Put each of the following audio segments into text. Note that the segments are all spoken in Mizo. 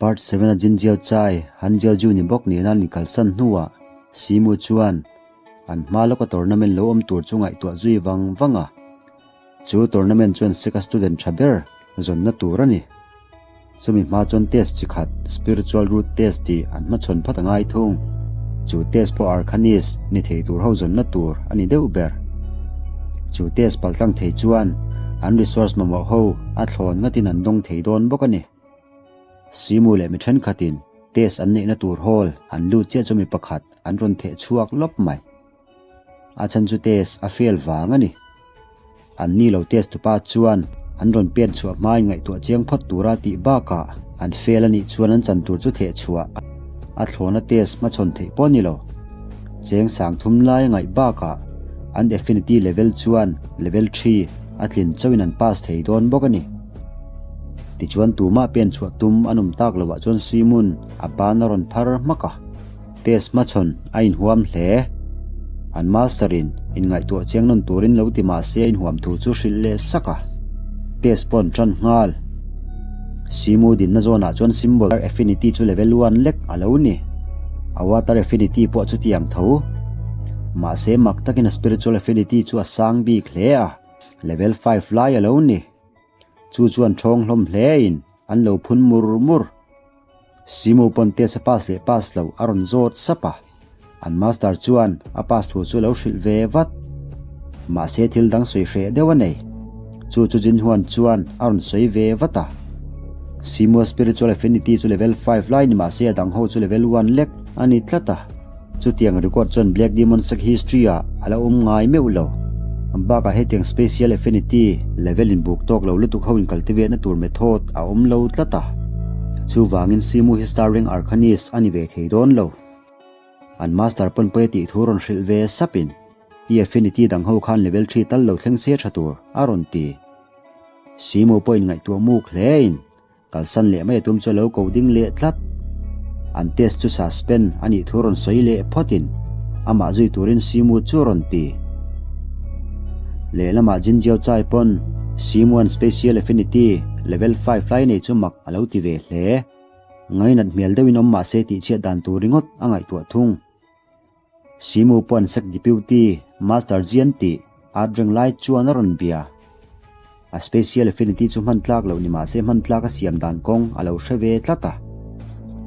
Part 7 a Jinjiao Chai, Han Jiaojiu ni bawk nena an inkalsan hnuah Simu chuan an hma lawka tournament lo awm tur chu ngaihtuah zui vang vang a. Chu tournament chuan Seka student tha ber zawnna tur a ni. Chumi hma chuan test chi khat Spiritual Root Test tih an hmachhawn phawt a ngai thung. Chu test pawh Arkhanis ni thei tur ho zawnna tur a ni deuh ber. Chu test paltlang thei chuan an resource mamawh ho a thlawn ngatin an dawng thei dawn bawk a ni. Simu leh mi thenkhatin test an neihna tur hall an lut chiah chu mi pakhat an rawn theh chhuak lawp mai. A chhan chu test a fail vang a ni. An ni lo test tupa chuan an rawn pen chhuah hmain ngaihtuah chiang phawt tura tih bakah an fail a nih chuan an chan tur chu theh chhuah a thlawna test hmachhawn theih pawh a ni lo. Cheng sang thum lai a ngaih bakah an affinity level chuan level thi a tlin chauhin an pass thei dawn bawk a ni. Tichuan tumah pen chhuah tum an awm tak loah chuan Simun a ban a rawn phar hmak a. Test hmachhawn a inhuam hle. An master in inngaihtuah chiang nawn turin lo ti mah se a inhuam thu chu hrilh leh sak a. Test pawh an tan nghal. Simu dinna zawnah chuan symbol affinity chu level one lek a lo ni. A water affinity pawh chutiang tho. Mahse mak takin a spiritual affinity chu a sang bik hle a, level five lai a lo ni. Chu chuan thawng hlawm hlein an lo phun mur mur. Simu pawn test a pass leh pass loh a rawn zawt sap a, an master chuan a pass thu chu a lo hrilh ve vat. Mahse thil dang sawi hreh deuh a nei. Chu chu Jinhuan chuan a rawn sawi ve vat a. Simua spiritual affinity chu level five lai ni mahse a dang ho chu level one lek a ni tlat a. Chutiang record chuan Black Demon Sect history ah a la awm ngai meuh lo. Bakah hetiang special affinity level in buk tawk lo lutuk ho in cultivate na tur method a awm lo tlat a. Chuvangin Simu hi Star Ring Arcanist a ni ve thei dawn lo. An master pawn pawi a tih thu rawn hrilh ve sap in i affinity dang ho khan level thi tal lo thleng se tha tur a rawn ti. Simu pawh in ngaihtuah muk hle in Kalsan leh mai a tum chu a lo ko ding leh tlat. An test chu suspend a nih thu rawn sawi leh phawtin amah zui turin Simu chu a rawn ti. Lehlamah Jinjiao Chai pawn Simuan Special Affinity Level five lai nei chu mak a lo ti ve hle. Ngainat hmel deuhin awm mahse tihchhiat dan tur ringawt a ngaihtuah thung. Simu pawh an sek Deputy Master Jian tih at reng lai chuan a rawn bia. A special affinity chu hman tlak loh ni mahse hman tlak a siam dan kawng a lo hre ve tlat a.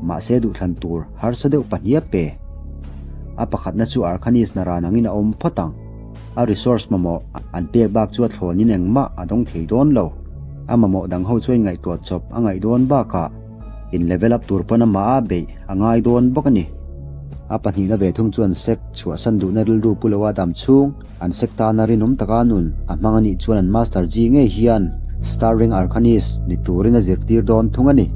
Mahse duhthlan tur harsa deuh pahnih a pe. A pakhatna chu Arkhanis naran angin a awm phawt ang. A resource mamawh an pek bak chu a thlawnin engmah a dawng thei dawn lo. A mamawh dang ho chu a inngaihtuah chawp a ngaih dawn bakah In level up tur pawn amah a beih a ngai dawn bawk a ni. A pahnihna ve thung chuan sek chhuahsan duhna rilru pu loa dam chhung an sek tana rinawm taka nun a hmang a nih chuan an Master Ji ngei hian Star Ring Arcanist ni turin a zirtir dawn thung a ni.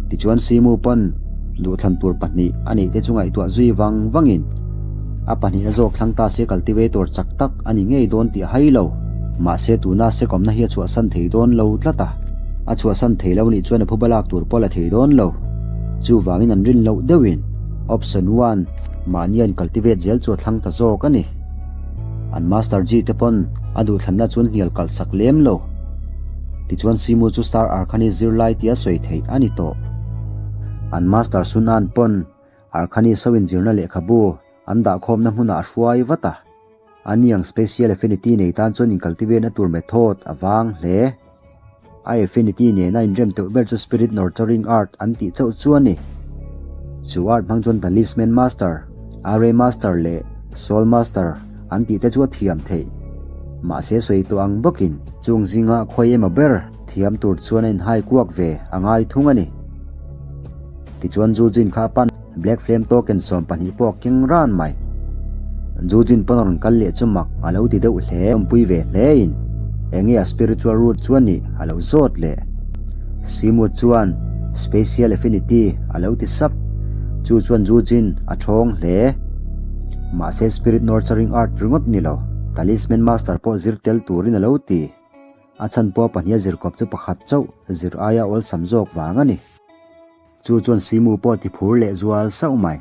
Tichuan Simu pawn duhthlan tur pahnih a neih te chu ngaihtuah zui vang vangin a pahnihna zawk thlang ta se cultivator chak tak a ni ngei dawn tih a hai lo. Mahse tuna sek awmna hi a chhuahsan thei dawn lo tlat a. A chhuahsan thei lo nih chuan a phuba lak tur pawh la thei dawn lo. Chuvangin an rin loh deuhin option one mahni a in cultivate zel chu a thlang ta zawk a ni. An master Ji te pawn a duhthlanna chuan hnial kalh sak lem lo. Tichuan Simu chu Star Arkhani zirlai tia sawi theih a ni tawh. An master Sun An pawn Arkhani so inzirna lehkhabu an dahkhawmna hmunah a hruai vat a. Aniang special affinity nei tan chuan in cultivate na tur method a vang hle. A affinity nena inrem teuh ber chu spirit nurturing art an tih chauh chu a ni. Chu art hmang chuan talisman master, array master leh soul master an tih te chu a thiam theih. Mahse sawi tawh ang bawkin chung zinga khawi emaw ber thiam tur chuan a inhai kuak ve a ngai thung a ni. Tichuan zu chin kha a pan. Black Flame token 12 pawh a keng ran mai. Jujin pawn a rawn kal leh chu mak a lo ti deuh hle. Awmpui ve hle in enge a spiritual root chu a nih a lo zawt leh. Simu chuan special affinity a lo ti sap. Chu chuan Jujin a thawng hle. Mahse spirit nurturing art ringawt ni lo, talisman master pawh zir tel turin a lo ti. A chhan pawh pahniha zirkawp chu pakhat chauh zir aia awlsam zawk vang a ni. Chu chuan Simu pawh ti phur leh zual sauh mai.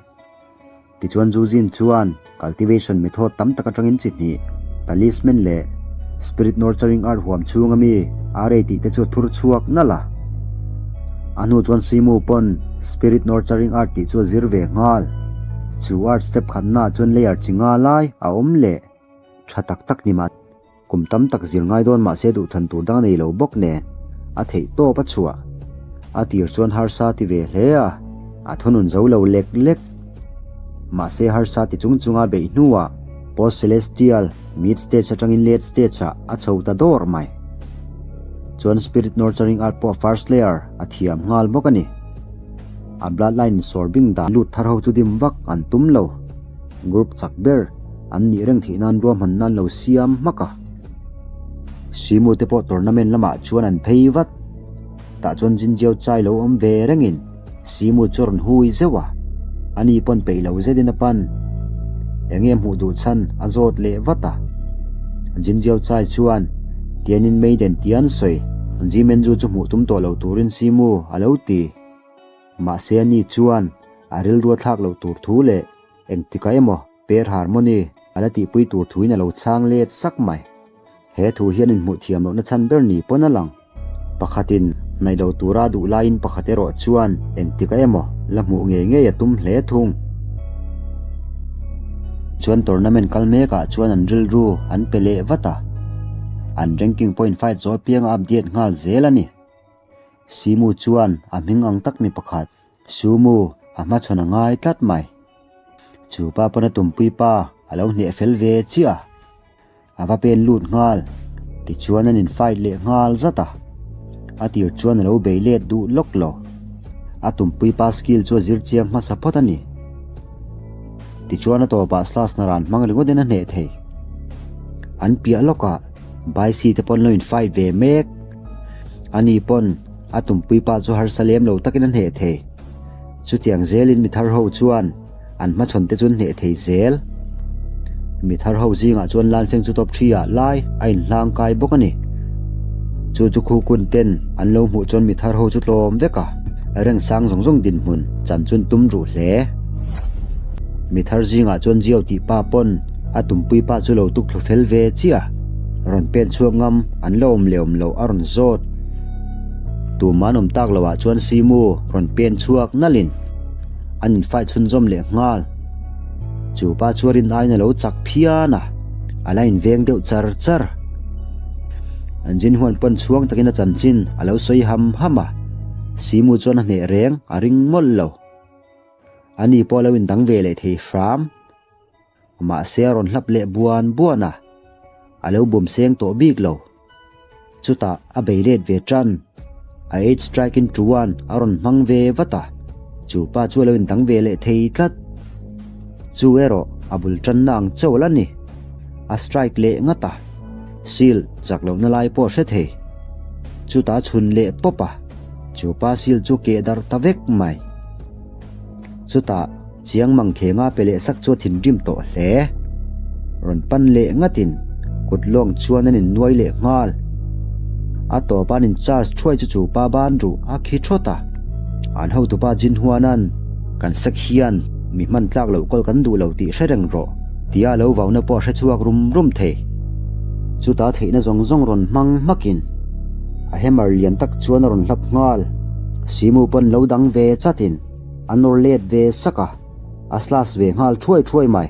Tichuan Zuzin chuan cultivation method tam tak atangin chi hnih, talisman leh spirit nurturing art huam chhunga mi a rei tih te chu a thur chhuak nalh a. A hnu chuan Simu pawn Spirit Nurturing Art tih chu a zir ve nghal. Chu art step khatnaah chuan layer chi nga lai a awm leh tha tak tak ni mah. Kum tam tak zir ngai dawn mahse duhthan tur dang a nei lo bawk nen a theih tawp a chhuah. A tir chuan harsa ti ve hle a, a thunun zo lo lek lek. Mahse harsa ti chung chunga beih hnuah Post Celestial mid stage atangin late stage ah a chho ta dawr mai. Chuan Spirit Nurturing Art pawh first layer a thiam nghal bawk a ni. A bloodline sawr bing dan lut thar ho chu dim vak an tum lo. Group chak ber an nih reng theih nan ruahman nan lo siam hmak a. Simu te pawh tournament lamah chuan an phei vat. Tah chuan Jinjiao chai lo awm ve rengin Simu chu a rawn hui zeuh a. Ani pawn peih lo zetin a pan. Enge hmuh duh chhan a zawt leh vat a. Jinjiao chai chuan Tianin Maiden tia an sawi. Jimenju chu hmuh tum tawh lo turin Simu a lo ti. Mahse ani chuan a rilru a thlak loh tur thu leh engtikah emaw per harmony a la tihpui tur thuin a lo chhang let sak mai. He thu hian inhmuh thiam lohna chhan ber ni pawn a lang. Pakhatin hnaih lo tura a duh laiin pakhat erawh chuan engtikah emaw la hmuh ngei ngei a tum hle thung. Chuan tournament kal mekah chuan an rilru an pe leh vat a, an ranking point fight zawh apianga update nghal zel a ni. Simu chuan a hming ang tak mi pakhat, Sumu, a hmachhawn a ngai tlat mai. Chu pa pawn a tumpui pa a lo hneh fel ve chiah a, a va pen lut nghal. Tichuan an in fight leh nghal zat a, a tir chuan a lo bei let duh lawk lo. A tumpui pa skill chu a zir chiang hmasa phawt a ni. Tichuan a tawpah slash na ran hmang ringawt in a hneh thei. An piah lawkah Baisi te pawn lo in fight ve mek. Ani pawn a tumpui pa chu harsa lem lo takin a hneh thei. Chutiang zelin mi thar ho chuan an hmachhawn te chu an hneh thei zel. Mi thar ho zingah chuan Lanfeng chu top thi ah lai a inhlang kai bawk a ni. Chu chu khu kun ten an lo hmuh chuan mi thar ho chu tlawm vek a, reng sang zawng zawng dinhmun chan chu an tum ruh hle. Mi thar zingah chuan Jiao tih pa pawn a tumpui pa chu lo tuk thlu fel ve chiah a, rawn pen chhuak ngam an la awm leh awm loh a rawn zawt. Tumah an awm tak loh ah chuan Simu rawn pen chhuak nalhin an infight chhunzawm leh nghal. Chu pa chu a rin aiin a lo chak phian a, a la inveng deuh char char. An zin huan pawn chhuang takin a chanchin a lo sawi ham ham a, Simu chuan a hneh reng a ring mawlh lo. Ani pawh a lo indang ve leh thei hram. Mahse a rawn hlap leh buan buan a, a lo bum seng tawh bik lo. Chutah a bei let ve tan. A eight strike in Tuan a rawn hmang ve vat a, chu pa chu a lo indang ve leh thei tlat. Chu erawh a bul tanna ang chauh la ni. A strike leh ngat a, seal chak lohna lai pawh a hre thei. Chutah a chhun leh pawp a, chu pa seal chu keh darh ta vek mai. Chutah Chiang mang khenga pe leh sak chu a thinrim tawh hle. Rawn pan leh ngatin kut lawng chuan an innuai leh nghal. A tawpa an in charge thuai chu chu pa ban ruh a khi thawt a. An hotupa Jin Huanan, Kan sek hian mi hman tlak loh kawl kan duh lo tih hre reng rawh, tia a lo vauna pawh a hre chhuak rum rum thei. Chuta theihna zawng zawng rawn hmang hmakin a hammer lian tak chuan a rawn hlap nghal. Simu pawn lo dang ve chatin. A nawr let ve sak a, a slash ve nghal thuai thuai mai.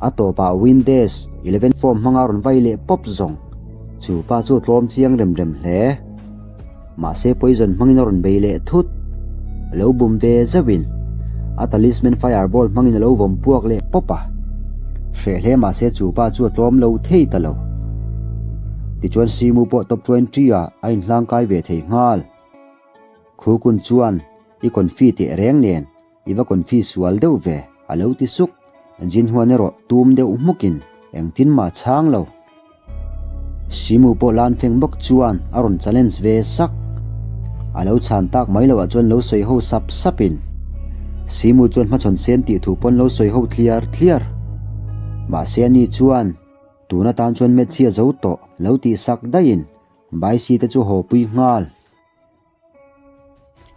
A tawpah Windes 11 form hmanga rawn vai leh pawp zawng. Chu pa chu a tlawm chiang rem rem hle. Mahse poison hmangin a rawn bei leh thut. A lo bum ve zeuhin a talisman fireball hmangin a lo vawm puak leh pawp a. Hreh hle mahse chu pa chu a tlawm lo thei ta lo. Tichuan Simu pawh top 20 ah a inhlangkai ve thei nghal. Khu kun chuan i confi teh reng nen i va confi sual deuh ve a lo ti suk. Jin huan erawh tum deuh hmukin engtin mah chhang lo. Simu pawh lan feng bawk chuan a rawn challenge ve sak. A lo chhan tak mai loh ah chuan lo sawi ho sap sap in Simu chuan hmachhawn sen tih thu pawn lo sawi ho tliar tliar. Mahse ani chuan tun atan chuan match hi a zo tawh lo tih sak daih in Baisi te chu haw pui nghal.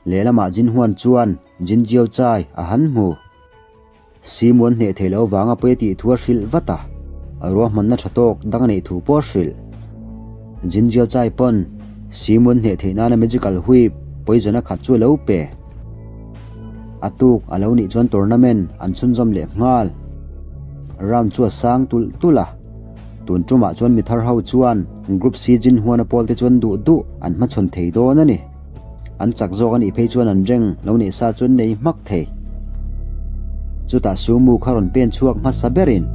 Lehlamah Jin Huan chuan Jin Jiao Chai a han hmu. Simu an hneh theih loh vanga pawi a tih thu a hrilh vat a, a ruahmanna tha tawk dang a neih thu pawh a hrilh. Jin Jiao Chai pawn Simu an hneh theih nana magical whip. Poison a khat chu a lo pe. A tuk a lo nih chuan tournament an chhunzawm leh nghal. Round chu a sang tulh tulh a. Tun tumah chuan mi thar ho chuan Group C Jin Huana pawl te chuan duh duh an hmachhawn thei dawn a ni. An chak zawk a nih phei chuan an reng lo neih sa chuan nei hmak thei. Chutah Sumu kha rawn pen chhuak hmasa berin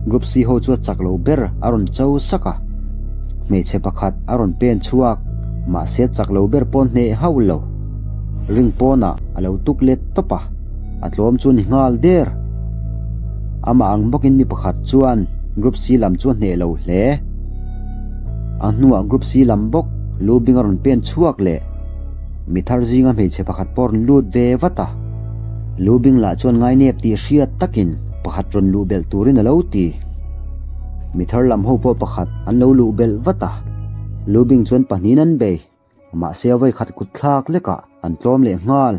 Group C ho chu a chak lo ber a rawn cho sak a. Hmeichhe pakhat a rawn pen chhuak, mahse chak lo ber pawh hneh hauh lo. Ring pawnah a lo tuk let tawp a, a tlawm chu ni nghal der. Amah ang bawkin mi pakhat chuan Group C lam chu a hneh lo hle. A hnuah Group C lam bawk lu bing a rawn pen chhuak leh. Mi thar zinga hmeichhe pakhat pawh a rawn lut ve vat a. Lu bing lah chuan ngainep tih hriat takin pakhat rawn luh belh turin a lo ti. Mi thar lam ho pawh pakhat an lo luh belh vat a. Lu bing chuan pahnihin an bei. Mahse a vawikhat kut thlak lekah an tlawm leh nghal.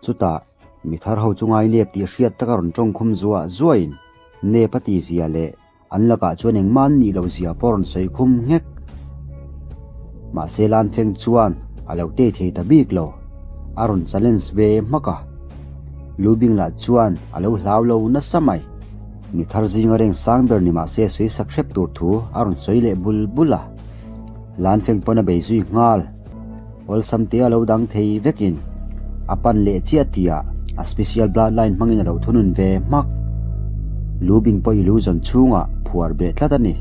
Chutah, mi thar ho chu ngai nep tih hriat taka rawn tawngkhum zuah zuahin nep a ti zia leh an lakah chuan engmah an nih loh zia pawh rawn sawi khum nghek. Mahse Lanfeng chuan a lo tei thei ta bik lo, a rawn challenge ve hmak a. Lubing lah chuan a lo hlau lo nasa mai. Mi thar zinga reng sang ber ni mahse sawi sak hrep tur thu a rawn sawi leh bul bul a. Lanfeng pawn a bei zui nghal. Awlsam te a lo dang thei vekin a pan leh chiah tihah a special bloodline hmangin a lo thunun ve hmak. Lu bing pawh illusion chhungah phuar beh tlat a ni.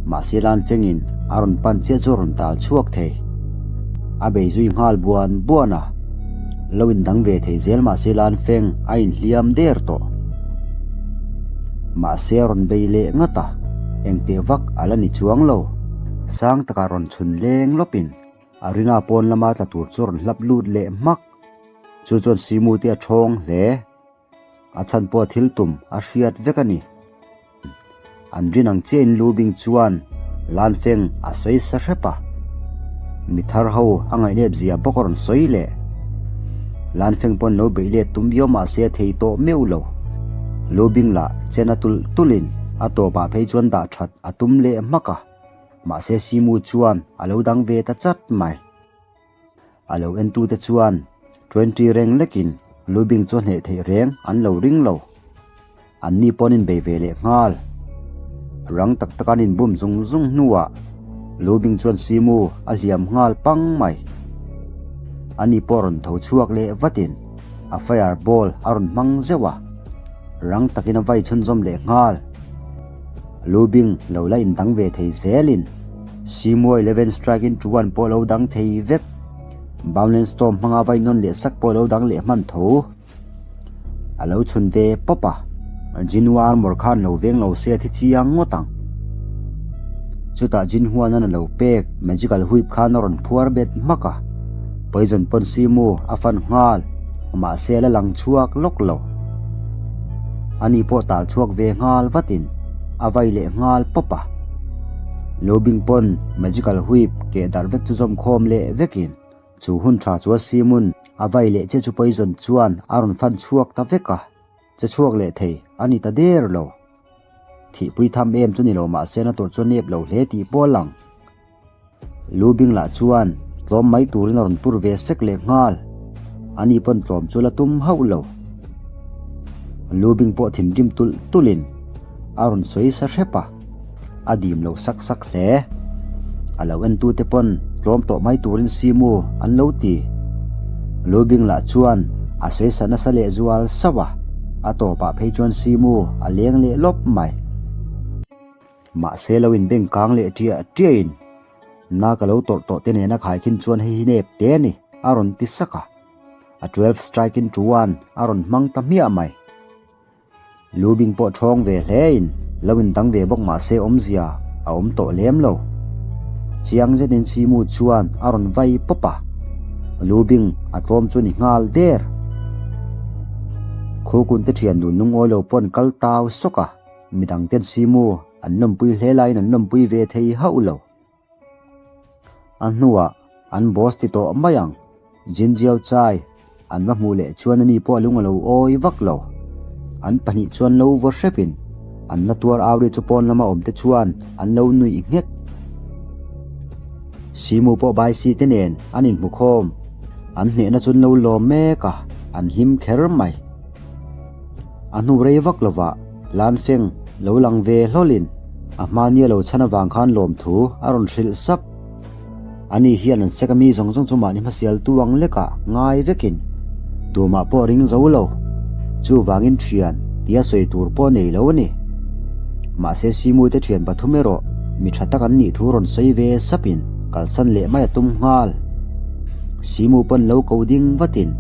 Mahse Lanfengin a rawn pan chiah chu a rawn tal chhuak thei. A bei zui nghal buan buan a, lo indang ve thei zel mahse Lanfeng a inhliam der tawh. Mahse a rawn bei leh ngat a, engteh vak a la ni chuang lo. Sang takah rawn chhun leng lawpin Arena pawn lama tla tur chu a rawn hlap lut leh hmak. Chu chuan Simu te a thawng hle. A chhan pawh a thil tum a hriat vek a ni. An rin ang chiahin Lu Bing chuan Lanfeng a sawi sa hrep a. Mi thar ho a ngaihnep zia bawk a rawn sawi leh. Lanfeng pawn lo beih let tum viau mah se a thei tawh meuh lo. Lu Bing lah chen a tulh tulhin a tawpah phei chuan dah that a tum leh hmak a. Mahse Simu chuan a lo dang ve ta chat mai. A lo entute chuan 20 reng lekin Lubing chu a hneh theih reng an lo ring lo. Anni pawn inbei ve leh nghal. Rang tak taka an inbum zung zung hnuah Lubing chuan Simu a hliam nghal pang mai. Ani pawh rawn tho chhuak leh vatin a fire ball a rawn hmang zeuh a, rang takin a vai chhunzawm leh nghal. Lubing lo la indang ve thei zelin Simuai 11 strike in Chuan pawh lo dang thei vek. Boundless Storm hmanga vai nawn leh sak pawh lo dang leh hman tho. A lo chhun ve pawp a, Jinhua armor khan lo veng lo se a thi chiang ngawt ang. Chutah Jinhuanan a lo pek magical whip khan a rawn phuar bet hmak a, Poison pawn Simu a fan nghal, mahse a la lang chhuak lawk lo. Ani pawh tal chhuak ve nghal vatin a vai leh nghal pawp a. Lubing pawn magical whip keh darh vek chu zawm khawm leh vekin chu hun tha chu a simun a vai leh che chu poison chuan a rawn fan chhuak ta vek a, che chhuak leh thei a ni ta der lo. Thihpui tham em chu ni lo mahse na tur chu a nep lo hle tih pawh a lang. Lu Bing lah chuan tlawm mai turin a rawn tur ve sek leh nghal. Ani pawn tlawm chu la tum hauh lo. Lu Bing pawh thinrim tulh tulhin a rawn sawi sa hrep a, a dim lo sak sak hle. A lo entute pawn tlawm tawh mai turin Simu an lo ti. Lu Bing lah chuan a sawi sa nasa leh zual sauh a, a tawpah phei chuan Simu a leng leh lawp mai. Mahse lo inbeng kang leh ṭiah ṭiahin na ka lo tawrh tawh te nena khaikhin chuan hei hi nep te a ni, a rawn ti sak a. A 12 strike in Chuan a rawn hmang ta hmiah mai. Lu Bing pawh ṭhawng ve hlein lo indang ve bawk mahse awmzia a awm tawh lem lo. Chiang zetin Simu chuan a rawn vai pawp a, Lu Bing a tlawm chu ni nghal der. Khukun te ṭhian dun lungawi lo pawn kal tau sawk a. Midang ten Simu an lawmpui hle laiin an lawmpui ve thei hauh lo. A hnuah an boss ti tawh mai ang, Jinjiao Chai an va hmuh leh chuan ani pawh a lung a lo awi vak lo. An pahnih chuan lo vaw hrepin an na tuar au ri chu pawn lama awmte chuan an lo nuih nghet. Simu pawh Baisi te nen an inhmu khawm. An hnehna chu an lo lawm mek a, an hlim kher mai. A hnu rei vak lovah Lanfeng lo lang ve hlawlin a hmani a lo chhan avang khan lawmthu a rawn hrilh sap. Ani hian an sek a mi zawng zawng chu mahni hmasial tu ang lekah ngai vekin tumah pawh a ring zo lo. Chuvangin thian tia sawi tur pawh a nei lo a ni. Mahse Simu te thian pathum erawh mi tha tak an nih thu rawn sawi ve sapin kalsan leh mai a tum nghal. Simu pawn lo ko ding vatin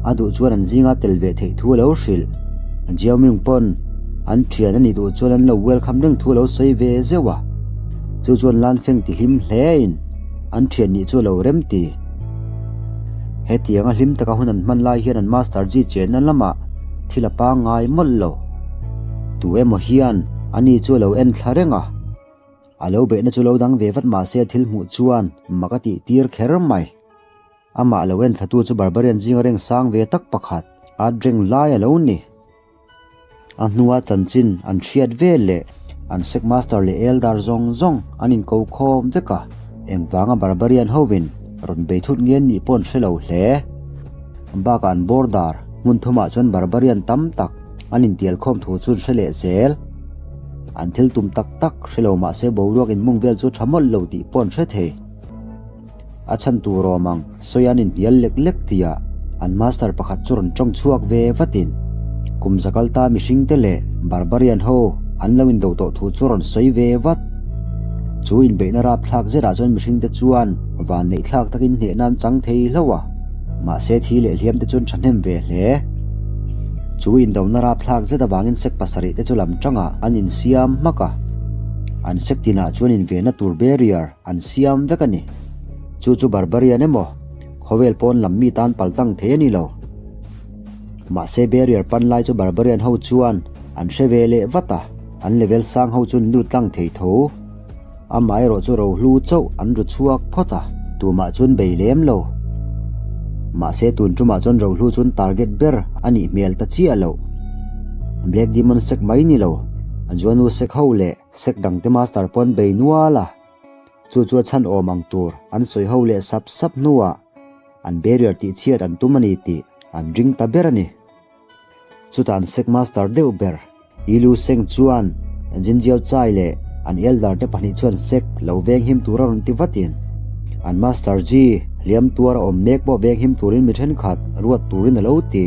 a duh chuan an zinga tel ve theih thu a lo hrilh. Jiaoming pawn an thian a nih duh chuan an lo welcome reng thu a lo sawi ve zeuh a. Chu chuan Lanfeng ti hlim hlein an thian nih chu a lo rem ti. Hetianga hlim taka hun an hman lai hian an Master Ji chenna lamah thil a pangngai mawlh lo. Tu emaw hian ani chu a lo en thla reng a. A lo beihna chu lo dang ve vat mah se thil hmuh chuan mak a tih tir kher mai. Amah lo en thlatu chu Barbarian zinga reng sang ve tak pakhat at reng lai a lo ni. A hnua chanchin an hriat vel leh an sek master leh eldar zawng zawng an inko khawm vek a, engvanga Barbarian hovin rawn bei thut nge an nih pawh an hre lo hle. Bakah an border hmun thumah chuan Barbarian tam tak an intial khawm thu chu an hre leh zel. An thil tum tak tak hre lo mahse boruak inmung vel chu tha mawlh lo tih pawh an hre thei. A chhan tur awm ang, sawi an inhnial lek lek tia an master pakhat chu rawn tawng chhuak ve vatin kum zakal ta mihring te leh barbarian ho an lo indo tawh thu chu rawn sawi ve vat. Chu inbeihna rapthlak zetah chuan mihring te chuan vanneih thlak takin hnehna an chang thei hlauh a, mahse thi leh hliam te chuan thahnem ve hle. Chu indona rapthlak zet avangin sek pasarih te chu lam tangah an insiam hmak a, an sek tinah chuan invenna tur barrier An siam vek a ni. Chu chu Barbarian emaw, khawvel pawn lam mi tan pal tang thei a ni lo. Mahse barrier pan lai chu Barbarian ho chuan an hre ve leh vat a, an level sang ho chu an lut tlang thei tho. Amaherawh chu rohlu chauh an ru chhuak phawt a, tumah chuan bei lem lo. Mahse tun tumah chuan rohlu chuan target ber a nih hmel ta chiah loh. Black Demon sek mai ni lo, Juanu sek ho leh sek dangte master pawn bei nual a. Chu chu a chhan awm ang tur an sawi ho leh sap sap hnuah an barrier tih chhiat an tum a ni tih an ring ta ber a ni. Chutah an sek master deuh ber Yi Lu Seng chuan Jin Jiao Chai leh an elder te pahnih chuan sek lo venghim tur a rawn ti vatin an master Ji hliam tuar a awm mek pawh venghim turin mi thenkhat ruat turin a lo ti.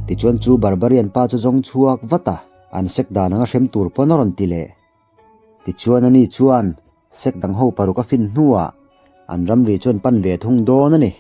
Tichuan chu barbarian pa chu zawng chhuak vat a, an sek dan anga hrem tur pawn a rawn ti leh. Tichuan ani chuan sek dang ho paruk a fin hnuah an ramri chuan pan ve thung dawn a ni.